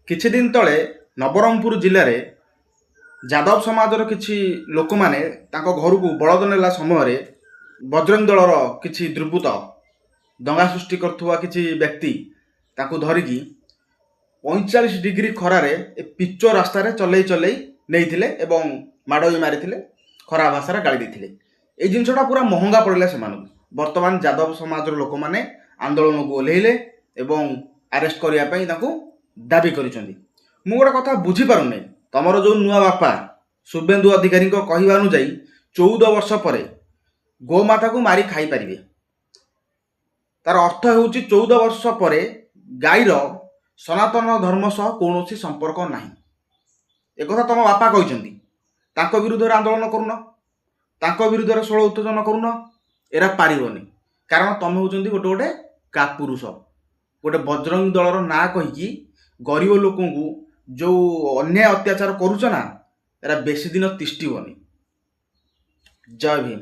କିଛି ଦିନ ତଳେ ନବରଙ୍ଗପୁର ଜିଲ୍ଲାରେ ଯାଦବ ସମାଜର କିଛି ଲୋକମାନେ ତାଙ୍କ ଘରକୁ ବଳଦ ନେଲା ସମୟରେ ବଜରଙ୍ଗ ଦଳର କିଛି ଦୁର୍ବୃତ୍ତ, ଦଙ୍ଗା ସୃଷ୍ଟି କରୁଥିବା କିଛି ବ୍ୟକ୍ତି ତାଙ୍କୁ ଧରିକି 45 ଡିଗ୍ରୀ ଖରାରେ ଏ ପିଚ ରାସ୍ତାରେ ଚଲେଇ ଚଲେଇ ନେଇଥିଲେ ଏବଂ ମାଡ଼ ବି ମାରିଥିଲେ, ଖରାପ ଭାଷାରେ ଗାଳି ଦେଇଥିଲେ। ଏଇ ଜିନିଷଟା ପୁରା ମହଙ୍ଗା ପଡ଼ିଲା ସେମାନଙ୍କୁ। ବର୍ତ୍ତମାନ ଯାଦବ ସମାଜର ଲୋକମାନେ ଆନ୍ଦୋଳନକୁ ଓହ୍ଲେଇଲେ ଏବଂ ଆରେଷ୍ଟ କରିବା ପାଇଁ ତାଙ୍କୁ ଦାବି କରିଛନ୍ତି। ମୁଁ ଗୋଟେ କଥା ବୁଝିପାରୁନି, ତମର ଯେଉଁ ନୂଆ ବାପା ଶୁଭେନ୍ଦୁ ଅଧିକାରୀଙ୍କ କହିବା ଅନୁଯାୟୀ 14 ବର୍ଷ ପରେ ଗୋମାତାକୁ ମାରି ଖାଇପାରିବେ। ତାର ଅର୍ଥ ହେଉଛି 14 ବର୍ଷ ପରେ ଗାଈର ସନାତନ ଧର୍ମ ସହ କୌଣସି ସମ୍ପର୍କ ନାହିଁ। ଏକଥା ତମ ବାପା କହିଛନ୍ତି। ତାଙ୍କ ବିରୁଦ୍ଧରେ ଆନ୍ଦୋଳନ କରୁନ, ତାଙ୍କ ବିରୁଦ୍ଧରେ ସ୍ୱର ଉତ୍ତେଜନ କରୁନ। ଏରା ପାରିବନି, କାରଣ ତମେ ହେଉଛନ୍ତି ଗୋଟେ ଗୋଟେ କାପୁରୁଷ। ଗୋଟେ ବଜରଙ୍ଗ ଦଳର ନାଁ କହିକି ଗରିବ ଲୋକଙ୍କୁ ଯୋଉ ଅନ୍ୟାୟ ଅତ୍ୟାଚାର କରୁଛ ନା, ଏରା ବେଶୀ ଦିନ ତିଷ୍ଠିବନି। ଜୟ ଭୀମ।